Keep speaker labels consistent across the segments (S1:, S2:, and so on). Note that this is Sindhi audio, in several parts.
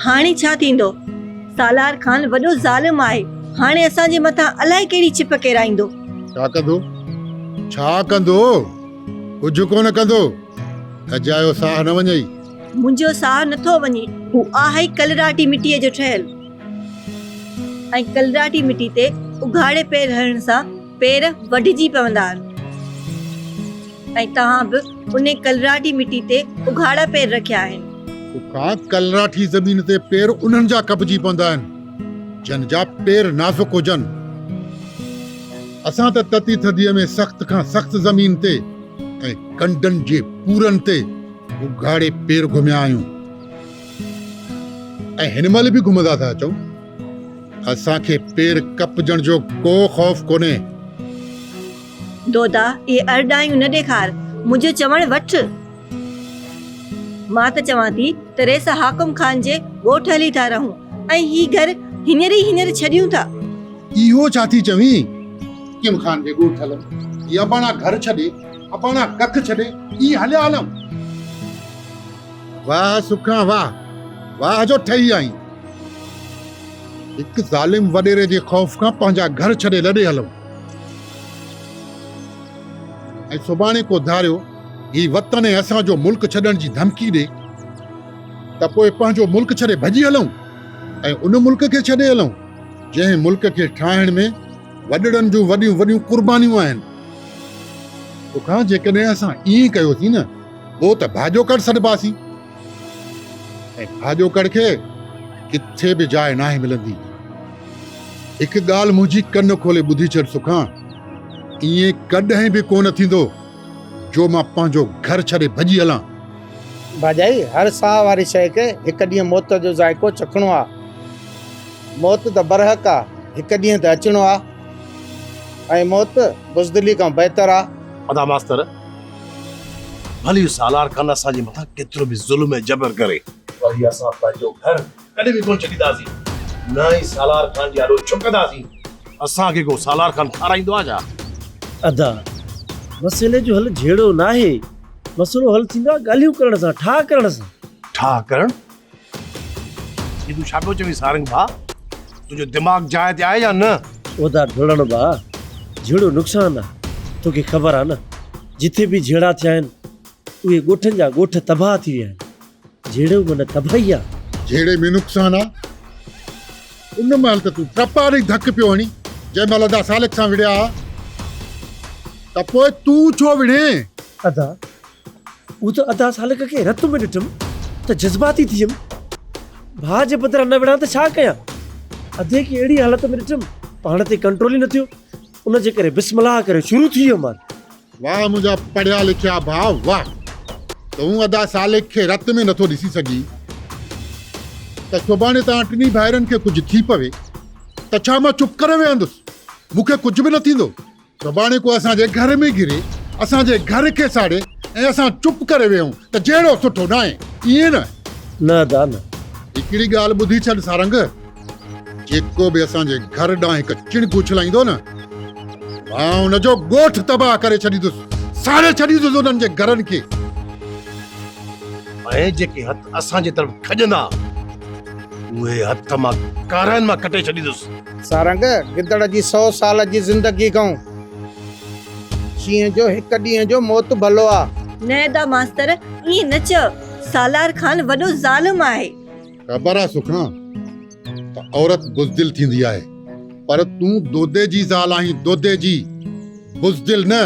S1: هاڻي ڇا ٿيندو؟ سالار خان وڏو ظالم آهي، هاڻي اسان جي مٿان الائي ڪهڙي ڇپ ڪيرائيندو.
S2: ڇا ڪندو؟ ڇا ڪندو؟ ڪجهه ڪونه ڪندو. اجايو ساهه نه وڃئي.
S1: منهنجو ساهه نٿو وڃي. هو آهي ئي ڪلراٽي مٽيء جو ٺهيل ۽ ڪلراٽي مٽي تي اگهاڙي پير هڻڻ سان پير وڍجي پوندا آهن ۽ توهان به انهي ڪلراٺي مٽي تي اگهاڙا پير رکيا آهن.
S2: اکا ڪلراٺي زمين تي پير انهن جا ڪپجي پوندا آهن، جن جا پير نازڪ هجن. اسان ته تتي ٿڌيء ۾ سخت کان سخت زمين تي ۽ ڪنڊن جي پورن تي اگهاڙي پير گهميا آهيون ۽ هن مهل به گهمندا ٿا اچون. اسان کي پير ڪپجڻ جو ڪو خوف ڪونهي.
S1: دودا، اهي ارڏايون نه ڏيکار، منهنجو چوڻ وٺ. مان ته چوان ٿي ته رئيس حاڪم خان جي ڳوٺ هلي ٿا رهون ۽ هي گهر هينئر ئي هينئر ڇڏيون ٿا.
S2: اهو ڇا ٿي چوين؟ حاڪم خان جي ڳوٺ هلون، هي اباڻا گهر ڇڏي، اباڻا ڪک ڇڏي، ائين هليا هلون؟ واهه سکان واهه، واهه جو ٺهي آهين. هڪ ظالم وڏيري جي خوف کان پنهنجا گهر ڇڏي لڏي هلون ۽ سڀاڻي ڪو ڌاريو هي وطن ۽ اسان جو ملڪ ڇڏڻ جي ڌمڪي ڏي ته پوء پنهنجو ملڪ ڇڏي ڀڄي هلون ۽ ان ملڪ کي ڇڏي هلون جنهن ملڪ کي ٺاهڻ ۾ وڏڙن جون وڏيون وڏيون قربانيون آهن. توکان جيڪڏهن اسان ائين ڪيوسين نه پوء ته ڀاڄوڪڙ سڏباسين. ۽ ڀاڄوڪڙ کي ڪٿي به جاء ناهي ملندي. هڪ ڳالهه منهنجي ڪن کولي ٻڌي ڇڏ سکان، ائين ڪڏهن به ڪونه ٿيندو جو مان پنهنجو گهر ڇڏي ڀڄي هلان.
S3: ڀاڄائي، هر ساهه واري شيء کي هڪ ڏينهن موت جو ذائقو چکڻو آ. موت ته برحق آ، هڪ ڏينهن ته اچڻو آ ۽ موت بزدلي کان بهتر آ.
S4: ادا ماستر، ڀلي سالار خان اسان جي مٿان ڪيترو به ظلم ۽ جبر ڪري، پر هي اسان پنهنجو گهر ڪڏهن به ڪونه ڇڏينداسين، نه ئي سالار خان جي آڏو جهڪنداسين. اسان کي ڪو سالار خان کارائيندو آهي ڇا؟
S5: ادا، مسئلي جو حل جهيڙو ناهي، مسئلو حل ٿيندو آهي ڳالهيون ڪرڻ سان، ٺاهه ڪرڻ سان.
S4: ٺاهه ڪرڻ؟ هي تون ڇا پيو چوين سارنگ ڀاء؟ تنهنجو دماغ جاء تي آهي يا نه؟
S5: ادا ڍولڻ ڀاء، جهيڙو نقصان آ، توکي خبر آ نه، جٿي به جهيڙا ٿيا آهن، اهي ڳوٺن جا ڳوٺ تباهه ٿي ويا آهن. جهيڙو معنيٰ تباهي آ.
S2: جهيڙي ۾ نقصان آ. ان مهل ته تون ٽپا ڏئي ڌڪ پيو هڻين، جنهن مهل ادا سالڪ سان وڙهيا ها ته پوء تون ڇو وڙهين؟
S5: ادا، هو ته ادا سالڪ کي رت ۾ ڏٺم ته جذباتي ٿي ويم. ڀاء جي بدران نه وڙهان ته ڇا ڪيان؟ ادي کي اهڙي حالت ۾ ڏٺم، پاڻ تي ڪنٽرول ئي نه ٿيو. ان جي ڪري بسم الله ڪري شروع ٿي ويو مان.
S2: واهه منهنجا پڙهيا لکيا ڀاء واهه. تون ادا سالڪ کي رت ۾ نٿو ڏسي سگهين ته سڀاڻي توهان ٽنهي ڀائرن کي ڪجهه ٿي پوي ته ڇا مان چپ ڪري ويهندس؟ مون کي ڪجهه به نه ٿيندو. سڀاڻي ڪو اسان جي گهر ۾ گهري اسان جي گهر کي ساڙي ۽ اسان چپ ڪري ويهون ته جهيڙو سٺو ناهي، ائين نه؟
S5: نه ادا نه.
S2: هڪڙي ڳالهه ٻڌي ڇڏ سارنگ، جيڪو به اسان جي گهر ڏانهن هڪ چڻڪ اڇلائيندو نه، مان ان جو ڳوٺ تباهه ڪري ڇڏيندس، ساڙي ڇڏيندس انهن جي گهرن کي.
S4: ۽ جيڪي هٿ اسان جي طرف کڄندا، اهي هٿ مان ڪارائن مان ڪٽي ڇڏيندس.
S3: سارنگ، گدڙ جي سئو سال جي زندگي کان شينهن جو هڪ ڏينهن جو موت ڀلو آ.
S1: نه ادا ماستر، ائين نه چئه، سالار خان وڏو ظالم آهي.
S2: خبر آ سکڻا ته عورت بزدل ٿيندي آهي، پر تون دودي جي زال آهين، دودي جي، بزدل نه،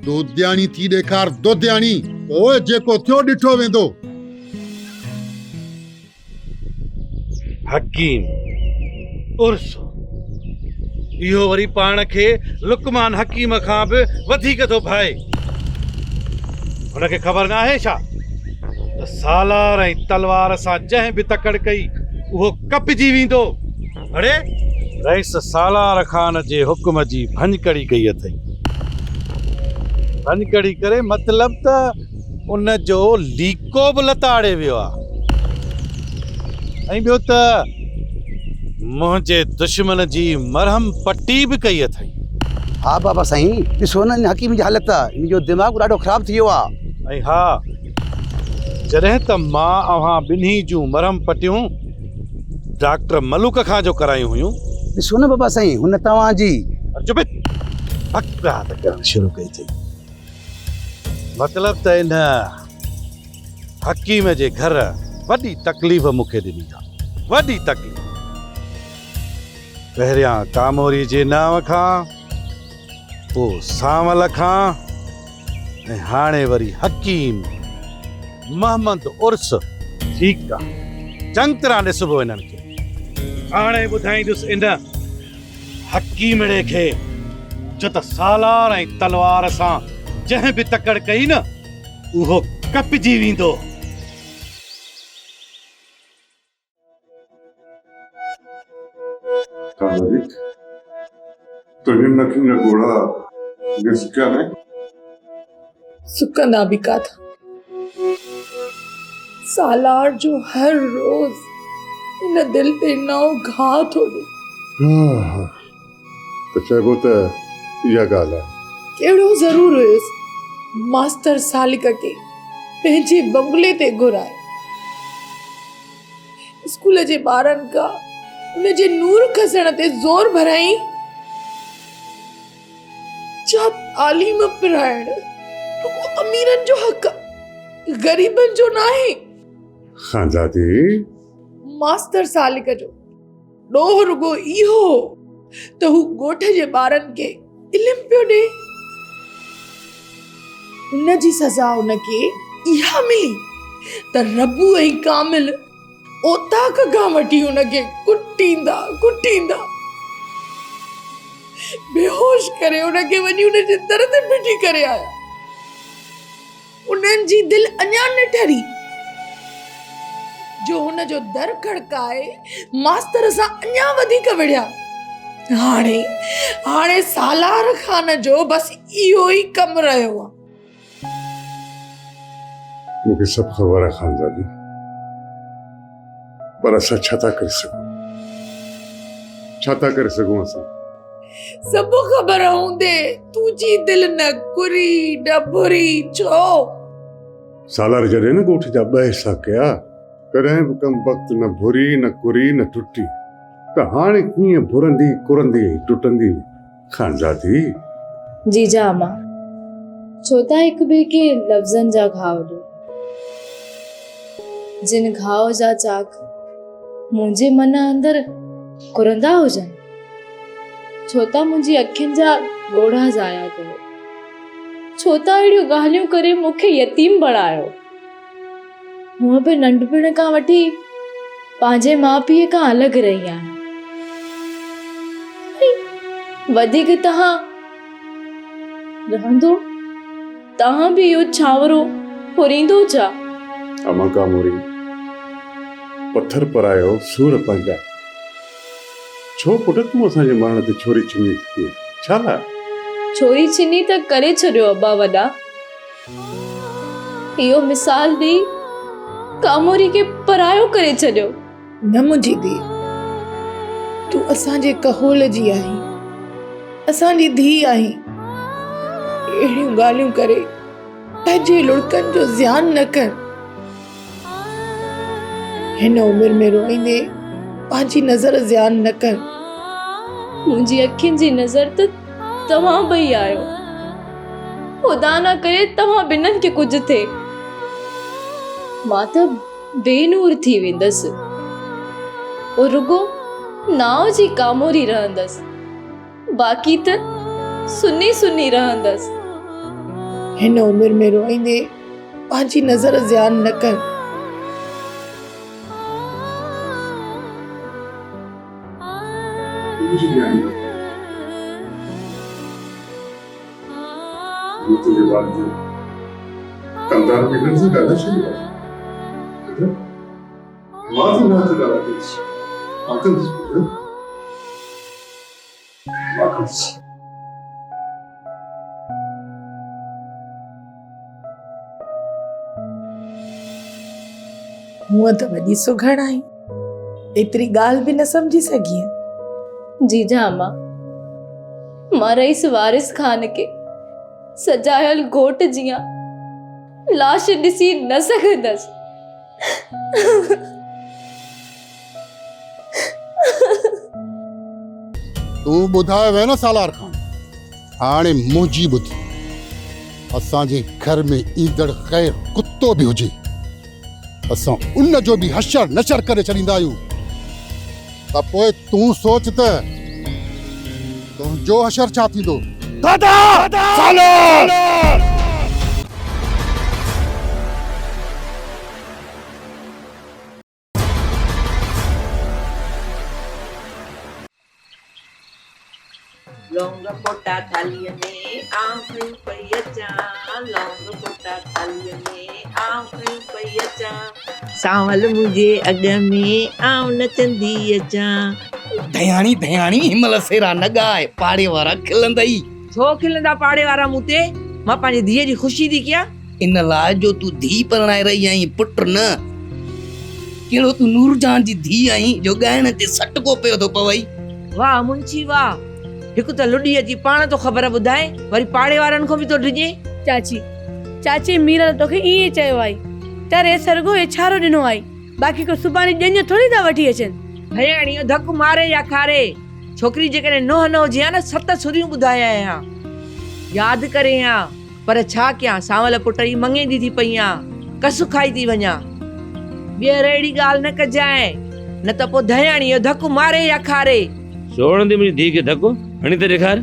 S2: دودياڻي ٿي ڏيکار، دودياڻي. پوء جيڪو ٿيو ڏٺو ويندو.
S6: حڪيم عرس اهو وري پاڻ کي لقمان حڪيم کان به وڌيڪ ٿو ڀائي. هن کي خبر ناهي ڇا ته سالار ۽ تلوار سان جنهن به تڪڙ ڪئي اهو ڪپجي ويندو. اڙي! رئيس سالار خان جي حڪم جي ڀڃڪڙي ڪئي اٿئي. ڀڃڪڙي ڪري مطلب ته ان جو ليڪو به لتاڙي ويو آ ۽ ٻيو ته منهنجي دشمن جي مرهم پٽي به ڪئي اٿئي.
S7: ها بابا سائين ڏسو نه ان حڪيم جي حالت ان جو دماغ به ڏاڍو خراب ٿي ويو آ.
S6: ۽ ها جڏهن ته مان اوهان ٻنهي جون مرهم پٽيون. ڊاڪٽر ملوڪ کان جو ڪرايون هيون.
S7: ڏسو نه بابا سائين هن توهان جي.
S6: چپ بڪواس ڪرڻ شروع ڪئي اٿئي. مطلب ته ان حڪيم جي گهر وڏي تڪليف مون کي ڏني آ. وڏي تڪليف. پهريان ڪاموري جي نانء کان، پوء سانول کان ۽ هاڻي وري حڪيم محمد عرس. ٺيڪ آ، چڱطرح ڏسبو انهن کي. هاڻي ٻڌائيندس ان حڪيمڙي کي جو ته سالار ۽ تلوار سان جنهن به تڪڙ ڪئي نه، اهو ڪپجي ويندو.
S8: خانزادي، تنهنجين اکين جا ڳوڙها اڳي سڪيا ناهن؟
S9: سڪندا به ڪاٿان. سالار جو هر روز هن دل تي نئون گهاء ٿو ڏئي.
S8: ها ته چئبو ته اها ڳالهه آهي.
S9: ڪهڙو ضرور هيس ماستر سالڪ کي پنهنجي بنگلي تي گهرائي. اسڪول جي ٻارن کان ان جي نور کسڻ تي زور ڀرايائين. ڇا تعليم پرائڻ رڳو اميرن جو حق غريبن جو ناهي؟
S8: خانزادي!
S9: ماستر سالڪ جو ڏوهه رڳو اهو هو ته هو ڳوٺ جي ٻارن کي علم پيو ڏئي. ان جي سزا ان کي اها ملي ته ربو ۽ ڪامل اوطاق کان وٺي ان کي ڪٽيندا ڪٽيندا بيهوش ڪري ان کي وڃي ان جي در تي ڦٽي ڪري آيا. انهن جي دل اڃا نه ٺري جو هن جو در کڙڪائي ماستر سان اڃا وڌيڪ وڙهيا. هاڻي هاڻي سالار خان جو بس اهو ئي ڪم رهيو آ.
S8: مون کي سڀ خبر آ خانزادي، پر اسان ڇا ٿا ڪري سگهون؟ ڇا ٿا ڪري سگهون اسان؟
S9: سڀ خبر هوندي تنهنجي دل نه ڪري نه ڀري ڇو؟
S8: سالار جڏهن نه ڳوٺ جا ٻه حصا ڪيا، تڏهن به ڪم بخت نه ڀري نه ڪري نه ٽٽي، ته هاڻي ڪيئن ڀرندي ڪرندي ۽ ٽٽندي خانزادي؟
S10: جيجا امان، ڇو ٿا هڪ ٻئي کي لفظن جا گهاء ڏيو؟ جن گهاء جا چاڪ منهنجي من اندر ڪرندا هجن. ڇو ٿا منهنجي اکين جا ڳوڙها ضايع ڪيو؟ ڇو ٿا اهڙيون ڳالهيون ڪري مون کي يتيم بڻايو؟ هونء به ننڍپڻ کان وٺي پنهنجي ماء پيء کان الڳ رهي آهيان. وڌيڪ توهان رهندو توهان به اهو ڇانورو پوريندو ڇا؟
S8: امان ڪاموري، پٿر پرايو سور پنهنجا. ڇو پٽ تون اسان جي مرڻ تي ڇوري ڇني ٿي ڪيئن؟ ڇا لاء؟
S10: ڇوري ڇني ته ڪري ڇڏيو ابا وڏا. اهو مثال ڏئي ڪاموري کي پرايو ڪري ڇڏيو.
S9: نه منهنجي ڌيء، تون اسان جي ڪهول جي آهين، اسان جي ڌيء آهين. اهڙيون ڳالهيون ڪري پنهنجي لڙڪن جو زيان نه ڪر. هن عمر ۾ روئيندي پنهنجي نظر زيان نه ڪر.
S10: منهنجي اکين جي نظر ته توهان ٻئي آهيو. خدا نه ڪري توهان ٻنهن کي ڪجهه ٿئي. مان ته بي نور ٿي ويندس. پوء رڳو نانء جي ڪاموري رهندس. باقي ته سني سني رهندس.
S9: هن عمر ۾ روئيندي پنهنجي نظر زيان نه ڪر.
S8: مون تنهنجي والد ڪمدار ميرن سان ڳالهائي ڇڏيو آهي. مان ته نه ٿو ڳالهائي ڪندس. مان ڪندس پٽ. مان ڪندس.
S9: هونء ته وڏي سگهڙ آهين. ايتري ڳالهه به نه سمجهي سگهينء.
S10: جيجا امان، مان رئيس وارث خان کي سجايل گهوٽ جيان لاش ڏسي نه سگهندس.
S2: تون ٻڌائي وئين نه سالار خان، هاڻي منهنجي ٻڌ. اسان جي گهر ۾ ايندڙ غير ڪتو به هجي، اسان ان جو به حشر نشر ڪري ڇڏيندا آهيون. ته پوء تون سوچ ته تنهنجو حشر ڇا ٿيندو؟
S4: دادا! سالار!
S11: لونگ ڦوٽا ٿالهيء ۾، آئون کنيون پئي اچان. لونگ ڦوٽا ٿالهيء ۾، آئون کنيون پئي اچان. سانول منهنجي اڳ ۾، آئون نچندي اچان.
S12: ڌياڻي ڌياڻي هن مهل سيرا نه ڳاء، پاڙي وارا کلندئي.
S11: ڇو کلندا پاڙي وارا مون تي؟ مان پنهنجي ڌيء جي خوشي ٿي ڪيان.
S12: ان لاء جو تون ڌيء پرڻائي رهي آهين، پٽ نه. ڪهڙو تون نورجهان جي ڌيء آهين جو ڳائڻ تي سٽڪو پيو ٿو پوئي.
S11: واهه منشي واهه! هڪ ته لڏي اچي پاڻ ٿو خبر ٻڌائين، وري پاڙي وارن کان به ٿو ڊڄين.
S13: چاچي، چاچي ميرل توکي ائين ئي چيو آهي ته ريس رڳو اڇارو ڏنو آهي، باقي ڪو سڀاڻي ڄڃ ٿوري ٿا وٺي اچن.
S11: ڀياڻيء ڌڪ ماري يا کاري، ڇوڪري جيڪڏهن نونهن نه هجي ها نه ست سريون ٻڌايانء ها، ياد ڪرين ها. پر ڇا ڪيان، سانول پٽ ئي مڱيندي ٿي پئي آن، ڪس کائي ٿي وڃان. ٻيهر اهڙي ڳالهه نه ڪجانء، نه ته پوء ڌياڻيء جو ڌڪ ماري يا کاري.
S14: ڇو هڻندي منهنجي ڌيء کي ڌڪ؟ هڻي ته ڏيکار.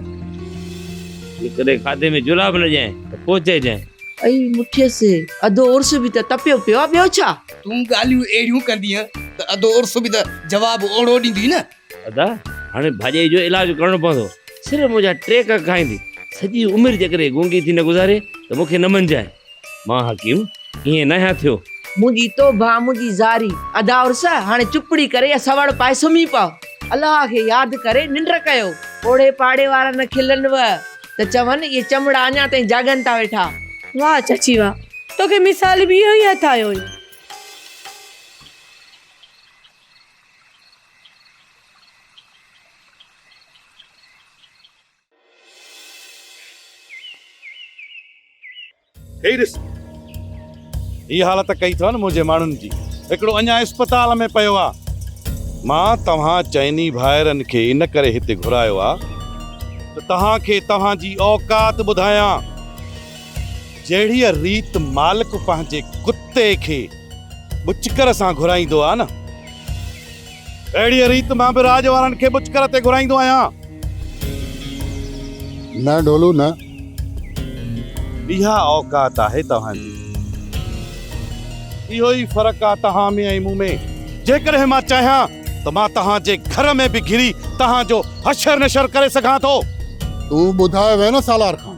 S14: جيڪڏهن کاڌي ۾ جولاب نه ڏجانء ته پوء چئجانء.
S11: ائي مٺيس، اڌو عرس به ته تپيو پيو آ، ٻيو ڇا؟
S12: تون ڳالهيون اهڙيون ڪندينء ته اڌو عرس به ته جواب اوهڙو ڏيندي نه.
S14: ادا، هاڻي ڀاڄائي جو علاج ڪرڻو پوندو. صرف منهنجا ٽي ڪک کائيندي. سڄي عمر جيڪڏهن گونگي ٿي نه گذاري ته مون کي نه مڃجانء. مان حڪيم ائين ناهيان ٿيو.
S11: منهنجي توبه منهنجي زاري. ادا عرس، هاڻي چپڙي ڪري يا سوڙ پائي سمهي پئو. الله کي ياد ڪري ننڊ ڪيو. اوڙي پاڙي وارا نه کلنو ته چون اهي چمڙا اڃا تائين جاڳن ٿا ويٺا.
S13: واهه چاچي واهه، توکي مثال به اهو ئي هٿ آيو هيو.
S6: هي ڏس، هي حالت ڪئي اٿو نه منهنجي ماڻهن جي. هڪڙو اڃا اسپتال ۾ پيو آ. مان توهان چئني ڀائرن کي ان ڪري هتي گهرايو آ ته توهان کي توهان جي اوقات ٻڌايان. جهڙيء ريت مالڪ پنهنجي ڪتي کي ٻچڪر سان گهرائيندو آ نه، اهڙيء ريت مان به راڄ وارن کي ٻچڪر تي گهرائيندو آهيان.
S2: نه ڍولو نه.
S6: اها اوقات آهي توهان جي. اهو ئي فرق آ توهان ۾ ۽ مون ۾. جيڪڏهن مان چاهيان ته مان توهان جي گهر ۾ به گهري توهان جو حشر نشر ڪري سگهان ٿو.
S2: تون ٻڌائي وئين نه سالار خان.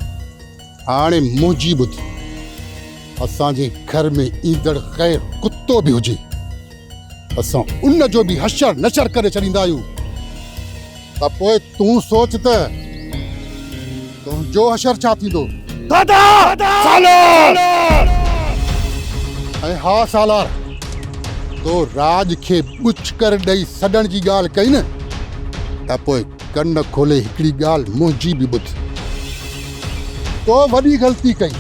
S2: هاڻي منهنجي ٻڌ. اسان جي گهر ۾ ايندڙ غير ڪتو به هجي، اسان ان جو به حشر نشر ڪري ڇڏيندا آهيون. ته پوء تون سوچ ته تنهنجو حشر ڇا ٿيندو؟
S4: دادا! سالار!
S2: ۽ ها سالار، تو راڄ کي ٻچڪر ڏئي سڏڻ جي ڳالهه ڪئي نه، ته پوء ڪن کولي هڪڙي ڳالهه منهنجي به ٻڌ. تو وڏي غلطي ڪئي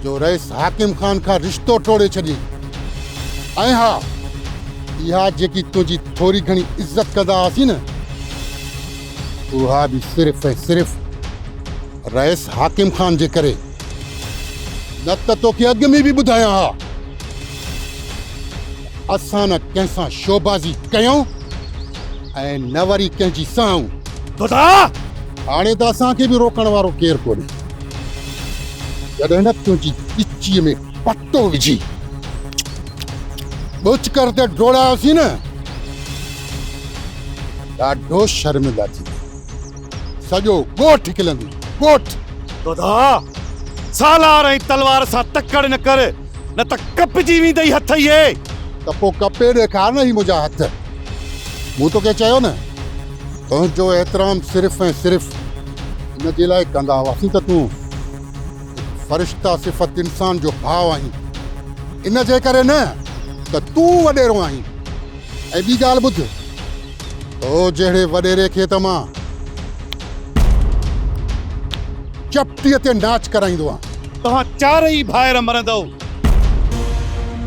S2: جو رئيس حاڪم خان کان رشتو ٽوڙي ڇڏيئي. ۽ ها، اها جيڪي تنهنجي ٿوري گهڻي عزت ڪندا هئاسين نه، اها به صرف ۽ صرف رئيس حاڪم خان جي ڪري، نه ته توکي اڳ ۾ به ٻڌايان ها ته اسان نه ڪنهن سان شوبازي ڪيون ۽ نه وري ڪنهن جي سهون.
S6: دادا!
S2: هاڻي ته اسان کي به روڪڻ وارو ڪير ڪونهي. جڏهن نه تنهنجي ڳچيء ۾ پٽو وجهي ٻچڪر تي ڊوڙايوسين نه، ڏاڍو شرمنده ٿيندين. سڄو ڳوٺ کلندي، ڳوٺ!
S6: دادا! سالار ۽ تلوار سان تڪڙ نه ڪر، نه ته ڪپجي ويندئي هٿ اهي.
S2: ته پوء ڪپي ڏيکار نه هي منهنجا هٿ. مون توکي چيو نه، تنهنجو احترام صرف ۽ صرف ان جي لاء ڪندا هئاسين ته تون هڪ فرشته صفت انسان جو ڀاء آهين، ان جي ڪري نه ته تون وڏيرو آهين. ۽ ٻي ڳالهه ٻڌ، تو جهڙي وڏيري کي ته مان چپٽيء تي ناچ ڪرائيندو آهيان.
S6: توهان چارئي ڀائر مرندؤ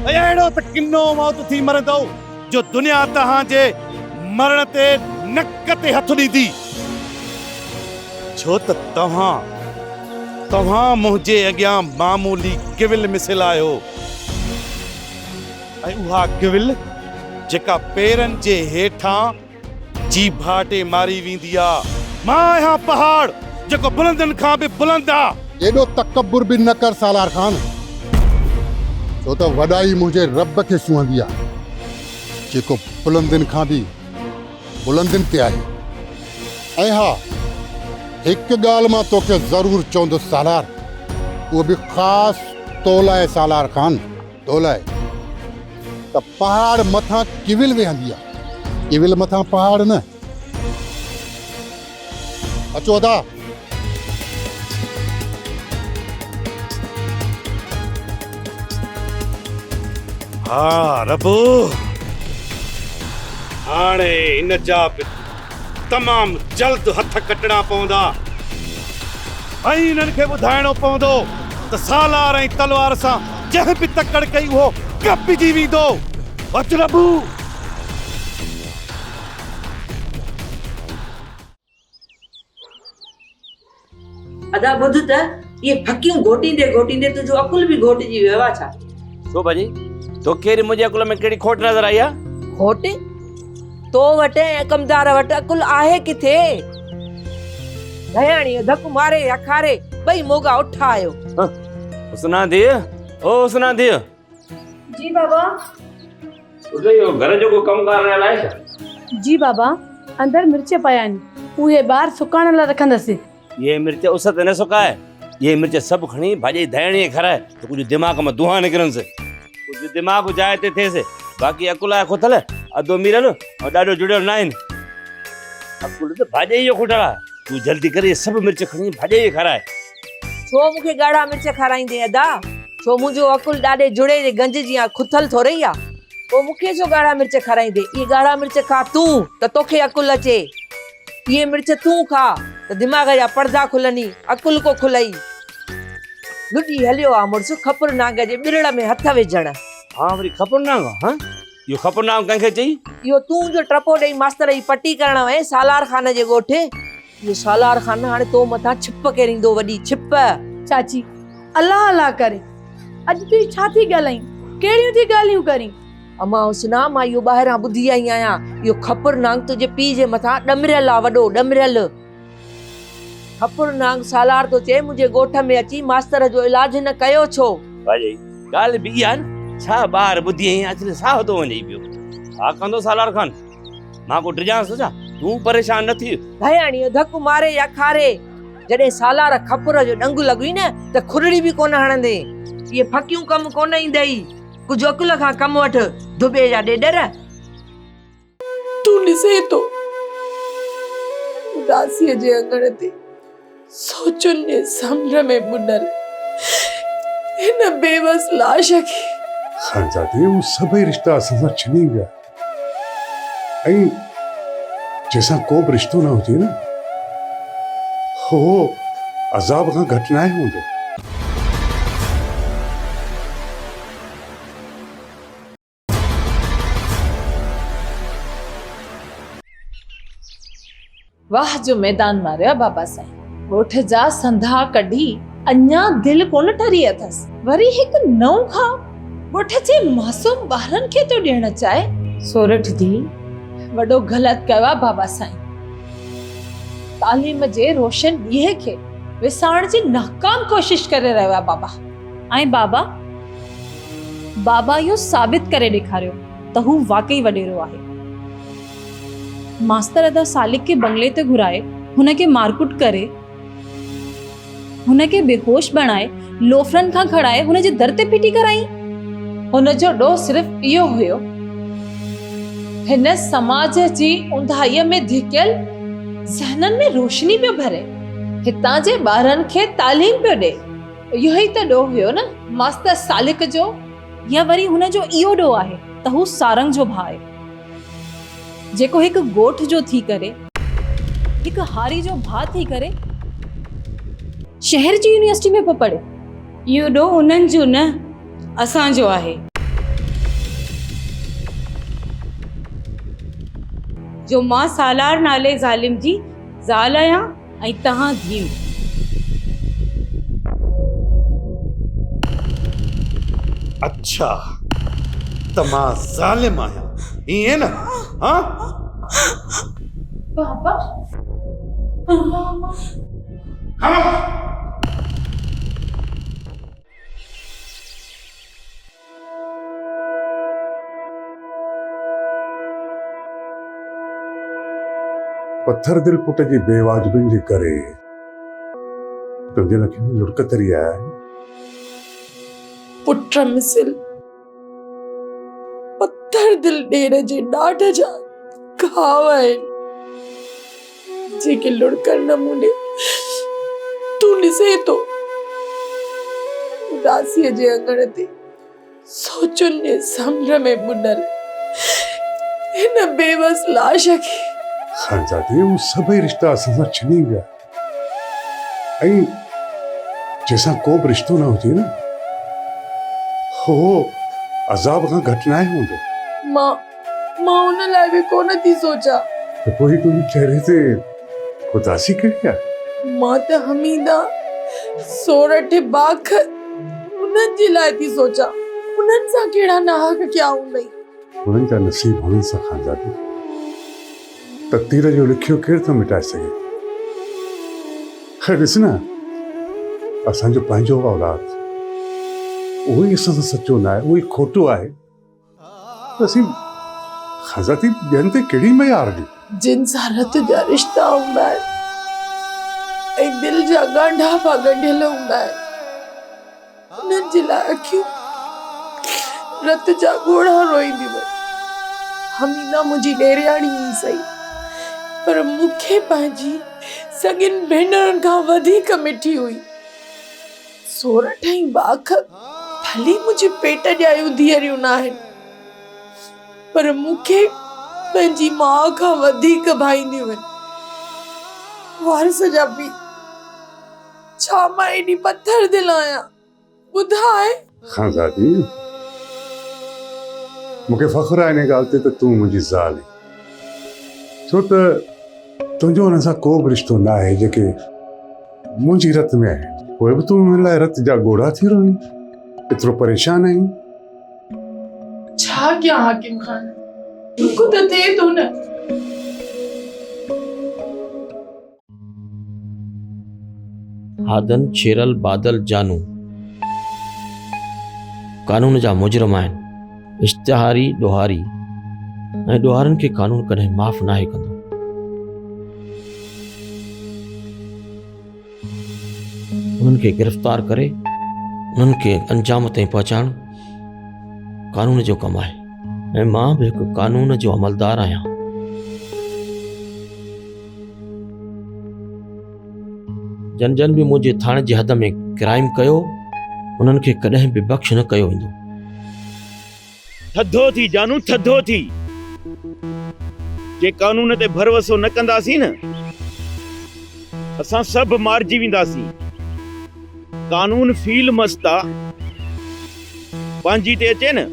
S6: ۽ اهڙو ته ڪنو موت ٿي مرندؤ جو دنيا توهان جي مرڻ تي نڪ تي هٿ ڏيندي. ڇو ته توهان، توهان منهنجي اڳيان معمولي ڪول مثل آهيو ۽ اها ڪول جيڪا پيرن جي هيٺان چيڀاٽي ماري ويندي آ. مان آهيان پهاڙ جيڪو بلندين کان به بلند آ.
S2: ايڏو تڪبر به نه ڪر سالار خان، ڇو ته وڏائي منهنجي رب کي سونهندي آ، جيڪو بلندين کان به بلندين تي آهي. ۽ ها هڪ ڳالهه مان توکي ضرور چوندس سالار، اهو به خاص تو لاء سالار خان، تو لاء ته پهاڙ مٿان ڪول ويهندي آ، ڪول مٿان پهاڙ نه. اچو ادا.
S6: ها ربو هاڻي ان جا به تمام جلد هٿ ڪٽڻا پوندا ۽ انهن کي ٻڌائڻو پوندو ته سالار ۽ تلوار سان جنهن به تڪڙ ڪئي اهو ڪپجي ويندو. اچ ربو.
S11: ادا ٻڌ ته اهي ڦڪيون گهوٽيندي گهوٽيندي تنهنجو عقل به گهوٽجي ويو آ ڇا؟
S14: ڇو ڀاڄي توکي وري منهنجي عقل ۾ ڪهڙي کوٽ نظر آئي آ؟
S11: کوٽ؟ تو وٽ ۽ ڪمدار وٽ عقل آهي ڪٿي؟ ڌياڻيء ڌڪ ماري يا کاري ٻئي موڳا اٺ آهيو.
S14: حسنا ڌيء، او حسنا ڌيء.
S13: جي بابا.
S14: پٽ اهو گهر جو ڪو ڪم ڪار رهيل آهي ڇا؟
S13: جي بابا، اندر مرچ پيا آهن، اهي ٻاهر سڪائڻ لاء رکندس.
S14: اهي مرچ اس تي نه سڪاء، اهي مرچ سڀ کڻي ڀاڄائي ڌياڻيء کي کاراء ته ڪجهه دماغ مان دونهان نڪرنس، ڪجهه دماغ جاء تي ٿئيس، باقي عقل آهي کٿل، ادو ميرل ۽ ڏاڏو جڙيل ناهن. عقل ته ڀاڄائيء جو کٽل آهي، تون جلدي ڪر اهي سڀ مرچ کڻي ڀاڄائيء کي کاراء.
S11: ڇو مون کي ڳاڙها مرچ کارائيندين ادا؟ ڇو منهنجو عقل ڏاڏي جڙي جي گنج جيان کٿل ٿورئي آ؟ پوء مون کي ڇو ڳاڙها مرچ کارائيندين؟ اهي ڳاڙها مرچ کاء تون ته توکي عقل اچي. اهي مرچ تون کاء ته دماغ جا پڙدا کلني، عقل ڪو کلئي. لڏي هليو آ مڙس کپر نانگ جي ٻرڙ ۾ هٿ وجهڻ.
S14: ها وري کپر نانگ ها؟ اهو کپر نانگ ڪنهن کي چئي؟
S11: اهو تون جو ٽپو ڏئي ماستر جي پٽي ڪرڻ وئين سالار خان جي ڳوٺ. اهو سالار خان هاڻي تو مٿان ڇپ ڪيريندو وڏي ڇپ.
S13: چاچي، الله الله ڪري، اڄ تون ڇا ٿي ڳالهائين، ڪهڙيون ٿي ڳالهيون ڪرين؟
S11: امان حسنا، مان اهو ٻاهران ٻڌي آئي آهيان، اهو کپر نانگ تنهنجي پيء جي مٿان ڏمريل آ، وڏو ڏمريل. کپر نانگ سالار ٿو چئي، منهنجي ڳوٺ ۾ اچي ماستر جو علاج هن ڪيو ڇو؟
S14: ڀاڄائي، ڳالهه به اها نه، ڇا ٻاهر ٻڌي آئين، اصل ساهه ٿو وڃئي پيو. ڇا ڪندو سالار خان؟ مان ڪو ڊڄانس ٿو ڇا؟ تون پريشان نه ٿيء.
S11: ڌياڻيء ڌڪ ماري يا کاري، جڏهن سالار کپر جو ڏنگ لڳئي نه ته کرڙي به ڪونه هڻندين. اهي ڦڪيون ڪم ڪونه ايندئي. ڪجهه عقل کان ڪم وٺ، ڌٻي جا ڏيڏر.
S9: تون ڏسين ٿو اداسيء جي اڱڻ تي سوچن جي سمنڊ ۾ ٻڏل هن بيوس لاش کي.
S8: خانزادي، هو سڀئي رشتا اسان سان ڇني ويا. ۽ جنهن سان ڪو به رشتو نه هجي نه اهو عذاب کان گهٽ ناهي هوندو.
S15: واهه جو ميدان ماريو آ بابا سائين. ڳوٺ جا سنڌا ڪڍي اڃا دل ڪونه ٺري اٿس. وري هڪ نئون خواب ڳوٺ جي معصوم ٻارن کي ٿو ڏيڻ چاهي. سورٺ ڌيء وڏو غلط ڪيو آ بابا سائين. تعليم جي روشن ڏيئي کي وسائڻ جي ناڪام ڪوشش ڪري رهيو آ بابا.
S10: ۽ بابا بابا اهو ثابت ڪري ڏيکاريو ته هو واقعي وڏيرو آهي. ماستر ادا سالڪ کي بنگلي تي گهرائي هن کي مارڪٽ ڪري هن کي بيهوش بڻائي لوفرن کان کڻائي هن جي در تي ڦٽي ڪرائين.
S15: هن جو ڏوهه صرف اهو هيو هن سماج جي اونداهيء ۾ ڌڪيل ذهنن ۾ روشني پيو ڀري، هتان جي ٻارن کي تعليم پيو ڏئي. اهو ئي ته ڏوهه هيو نه ماستر سالڪ جو.
S10: يا وري هن جو اهو ڏوهه آهي ته هو سارنگ جو ڀاء آهي. جيڪو هڪ ڳوٺ جو ٿي ڪري، هڪ هاري جو ڀاء ٿي ڪري شهر جي يونيورسٽي ۾ پيو پڙهي.
S16: اهو ڏوهه انهن جو نه اسان جو آهي. جو مان سالار نالي ظالم جي زال آهيان ۽ توهان ڌيء.
S6: اڇا ته مان ظالم آهيان ائين نه ها؟
S15: بابا
S6: خاموش!
S8: پٿر دل پٽ جي بي واجبين جي ڪري تنهنجين اکين ۾ لڙڪ تري آيا آهن.
S9: پٽ مثل پٿر دل ڏير جي ڏاڍ جا گهاو آهن، جيڪي لڙڪن نموني تون ڏسين ٿو. اداسيء جي اڱڻ تي سوچن جي سمنڊ ۾ ٻڏل هن بيوس لاش کي.
S8: خانزادي، اهي سڀئي رشتا اسان سان ڇني ويا ۽ جنهن سان ڪو به رشتو نه هجي نه، اهو عذاب کان گهٽ ناهي هوندو.
S9: مان، مان ان لاء به ڪونه ٿي سوچان.
S8: ته پوء هي تنهنجي چهري تي اداسي ڪهڙي آهي؟
S9: مان ته حميده، سورٺ، باک انهن جي لاء ٿي سوچان. انهن سان ڪهڙا ناحق ڪيا هوندئي.
S8: انهن جا نصيب هنن سان خانزادي. تقدير جو لکيو ڪير ٿو مٽائي سگهي. خير ڏس نه اسان جو پنهنجو اولاد اهو ئي اسان سان سچو نه آهي، اهو ئي کوٽو آهي. ته اسين خانزادي ٻين تي ڪهڙي ميار ڏيون؟
S9: جن سان رت جا رشتا هوندا آهن ۽ دل جا ڳانڍاپا ڳنڍيل هوندا آهن، انهن جي لاء اکيون رت جا ڳوڙها روئينديون آهن. حميده منهنجي ڏيرياڻي ئي سهي، پر مون کي پنهنجي سڳين ڀينرن کان وڌيڪ مٺي هئي. سورٺ ۽ باک ڀلي منهنجي پيٽ ڄايون ڌيئريون ناهن، پر مون کي پنهنجي ماء کان وڌيڪ ڀائينديون آهن. وارث جا پيء، ڇا مان ايڏي پٿر دل آهيان؟ ٻڌاء.
S8: خانزادي، مون کي فخر آهي ان ڳالهه تي ته تون منهنجي زال آهين، ڇو ته تنهنجو انهن سان ڪو به رشتو ناهي جيڪي منهنجي رت ۾ آهن. پوء به تون انهن لاء رت جا ڳوڙها ٿي روئين، ايترو پريشان آهين؟
S9: ڇا ڪيان حاڪم خان، ڏک ته ٿئي ٿو نه.
S17: هادن، شيرل، بادل، جانو قانون جا مجرم آهن، اشتهاري ڏوهاري ۽ ڏوهارين کي قانون ڪڏهن معاف ناهي ڪندو. انهن کي گرفتار ڪري انهن کي انجام تائين پهچائڻ قانون جو ڪم آهي ۽ مان به هڪ قانون جو عملدار آهيان. جن جن به منهنجي ٿاڻي جي حد ۾ ڪرائيم ڪيو انهن کي ڪڏهن به بخش نه ڪيو ويندو.
S18: ٿڌو ٿي جانو ٿڌو ٿي. جي قانون تي ڀروسو نه ڪنداسين نه اسان سڀ مارجي وينداسين. قانون فيل مست آ پنهنجي تي اچي نه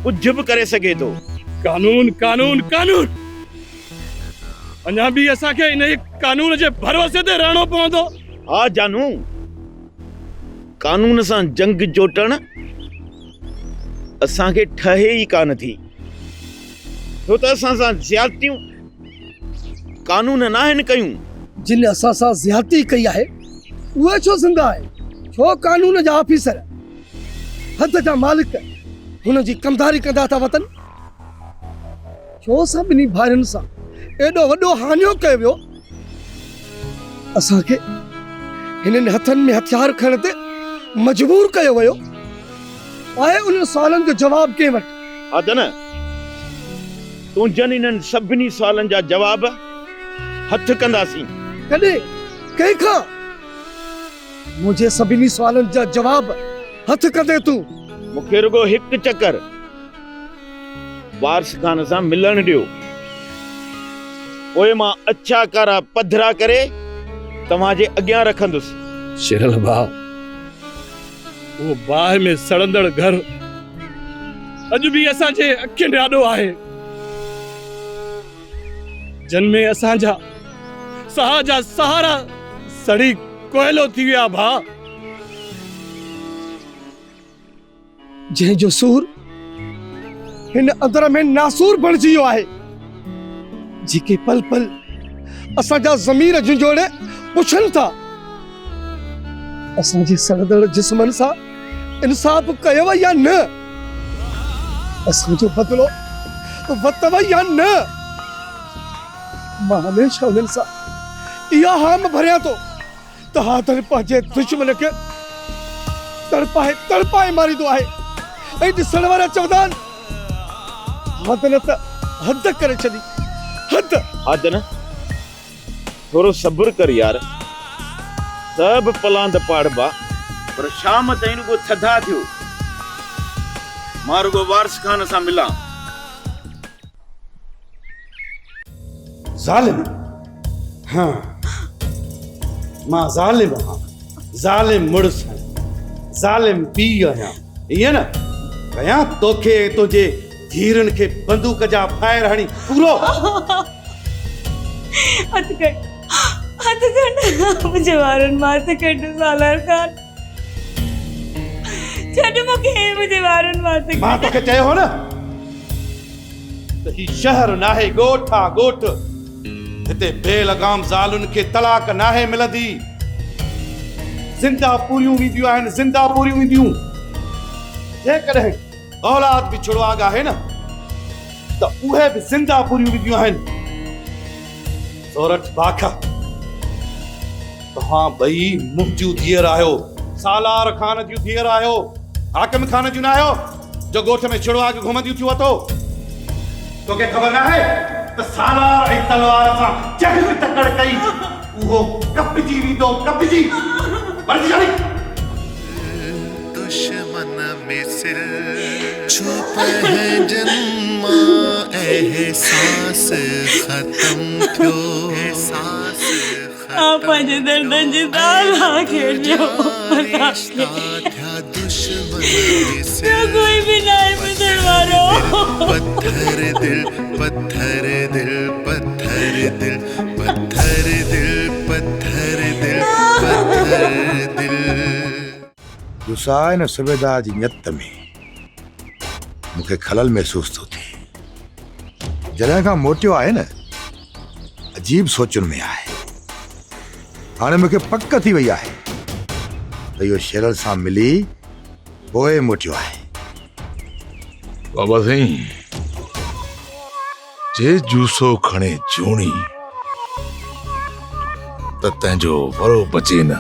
S18: ڪجهه به ڪري سگهي ٿو.
S19: قانون قانون قانون اڃا به اسان کي انهيء قانون جي ڀروسي تي رهڻو پوندو.
S18: ها جانو قانون سان جنگ جوٽڻ اسان کي ٺهي ئي ڪانه ٿي، ڇو ته اسان سان زيادتيون قانون ناهن ڪيون.
S20: جن اسان سان زيادتي ڪئي آهي، اهي ڇو زنده آهن؟ ڇو قانون جا آفيسر، حد جا مالڪ هنن جي ڪمداري ڪندا ٿا وتن؟ ڇو سڀني ڀائرن سان ايڏو وڏو هاڃو ڪيو ويو؟ اسان کي هنن هٿن ۾ هٿيار کڻڻ تي مجبور ڪيو ويو آهي. انهن سوالن جو جواب ڪنهن وٽ؟
S18: عدن، تنهنجن انهن سڀني سوالن جا جواب هٿ ڪنداسين.
S20: ڪڏهن؟ ڪنهن کان؟ منهنجي سڀني سوالن جا جواب هٿ ڪندين تون؟
S18: مون کي رڳو هڪ چڪر وارث خان سان ملڻ ڏيو. پوء مان اڇا ڪارا پڌرا ڪري توهان جي اڳيان رکندس.
S19: شيرل ڀاء، اهو باهه ۾ سڙندڙ گهر اڄ به اسان جي اکين آڏو آهي. جن ۾ اسان جا ساهه جا سهارا سڙي ڪوئلو ٿي ويا ڀاء.
S20: جنهن جو سور هن اندر ۾ ناسور بڻجي ويو آهي. جيڪي پل پل اسان جا ضمير جهنجهوڙي پڇن ٿا، اسان جي سڙندڙ جسمن سان انصاف ڪيو يا نه؟ اسان جو بدلو ورتو يا نه؟ مان هميشه انهن سان اها هام ڀريان ٿو ته هادر پنهنجي دشمن کي تڙپائي تڙپائي ماريندو آهي ۽ ڏسڻ وارا چوندا آهن هادن ته حد ڪري ڇڏي حد.
S18: هادن ٿورو صبر ڪر يار سڀ پلاند پاڙبا. پر شام تائين رڳو ٿڌا ٿيو. مان رڳو وارث خان سان ملان.
S6: ظالم ها مان ظالم آهيان ظالم مڙس آهيان ظالم پيء آهيان ائين نه ڪيان توکي ۽ تنهنجي ڌيئرن کي بندوق جا فائر هڻي پورو
S16: هٿ ڪڍ هٿ ڪڍ منهنجي وارن مان هٿ ڪڍ سالار خان ڇڏ مون کي منهنجي وارن مان هٿ ڪڍ
S6: مان توکي چيو هو نه ته هي شهر ناهي ڳوٺ آ ڳوٺ. هتي بي لغام زالن کي طلاق ناهي ملندي. زنده پوريون وينديون آهن زنده پوريون وينديون. جيڪڏهن اولاد به ڇڙواڳ آهي نه ته اهي به زنده پوريون وينديون آهن. سورٺ باکه توهان ٻئي منهنجون ڌيئر آهيو. سالار خان جون ڌيئر آهيو. حاڪم خان جون ناهيو. جو ڳوٺ ۾ ڇڙواڳ گهمنديون ٿيون اٿو. توکي خبر ناهي ته سالار ۽ تلوار سان جنهن به تڪڙ ڪئي، اهو ڪپجي ويندو، ڪپجي. مرضي هلي.
S21: دشمن ۾ سر ڇو پنهنجن مان احساس ختم ٿيو.
S16: آء پنهنجي دردن جي دال کي ڏيو ٻيو ڪوئي به ناهي ٻڌڻ وارو.
S21: پٿر دل پٿر دل پٿر دل پٿر دل پٿر دل پٿر دل.
S22: جوسا ان صوبيدار جي نيت ۾ مون کي خلل محسوس ٿو ٿئي. جڏهن کان موٽيو آهي نه عجيب سوچن ۾ آهي. هاڻي مون کي پڪ ٿي وئي آهي ته اهو شيرل سان ملي پوء موٽيو آهي.
S23: بابا سائين جي جوسو کڻي جوڻي ته تنهنجو ورو بچي نه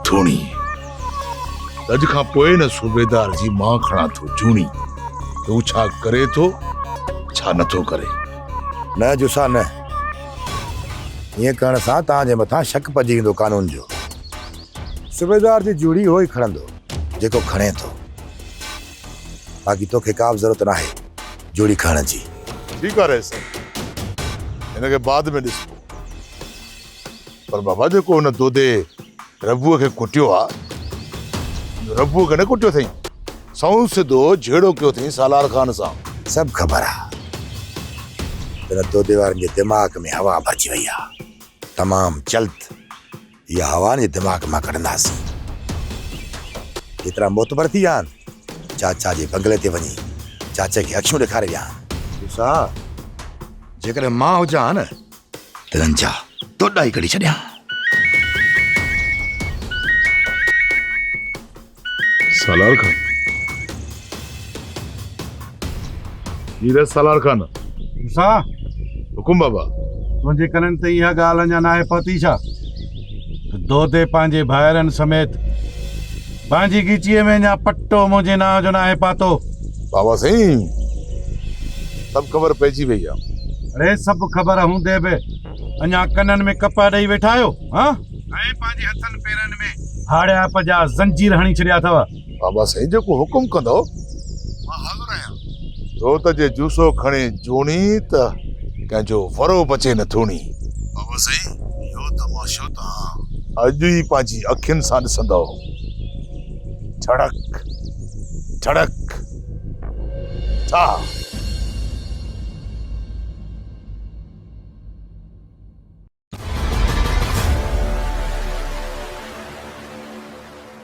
S23: ٿوڻي. اڄ کان پوء نه صوبيدار جي مان کڻان ٿو جوڻي ته هو ڇا ڪري ٿو ڇا نٿو ڪري.
S22: نه جوسا نه. ائين ڪرڻ سان توهان جي مٿان شڪ پئجي ويندو قانون جو. صوبيدار جي جوڙي اهو ئي کڻندو جيڪو کڻي ٿو. باقي توکي ڪا به ضرورت ناهي جوڙي کڻڻ جي.
S23: ٺيڪ آ رئيس صاحب هن کي بعد ۾ ڏسبو. پر بابا جيڪو هن دودي ربوء کي ڪٽيو آ، ربوء کي نه ڪٽيو اٿئين، سنئون سڌو جهيڙو ڪيو اٿئين سالار خان سان.
S22: سڀ خبر آ ته هن دودي وارن جي دماغ ۾ هوا ڀرجي وئي آ، تمام جلد اها هوا هن جي دماغ مان ڪڍنداسين. جيترا معتبر ٿي ويا آهن، چاچا جي بنگلي تي وڃي چاچي کي اکيون ڏيکاري ويا آهن. موسيٰ، جيڪڏهن مان هجان ها نه ته هنن جا دوڏا ئي ڪڍي ڇڏيان.
S23: سالار خان. هيرا سالار خان.
S6: موسيٰ!
S23: حڪم بابا.
S6: تنهنجي ڪنن تائين اها ڳالهه اڃا ناهي پهتي ڇا ته دودي پنهنجي ڀائرن سميت پنهنجي ڳچيء ۾ اڃا پٽو منهنجي نانء جو ناهي پاتو.
S23: بابا سائين سڀ خبر پئجي وئي آ.
S6: اڙي سڀ خبر هوندي به اڃا ڪنن ۾ ڪپهه ڏئي ويٺا آهيو هان؟ ۽ پنهنجي هٿن پيرن ۾ هاڙيائپ جا زنجير هڻي ڇڏيا اٿو.
S23: بابا سائين جيڪو حڪم ڪندؤ مان حاضر آهيان. ڇو ته جي جوسو کڻي جوڻي ته ڪنهن جو ورو بچي نه ٿوڻي. بابا سائين اهو تماشو توهان اڄ ئي پنهنجي اکين سان ڏسندؤ. ٺڙڪ ٺڙڪ ٺا.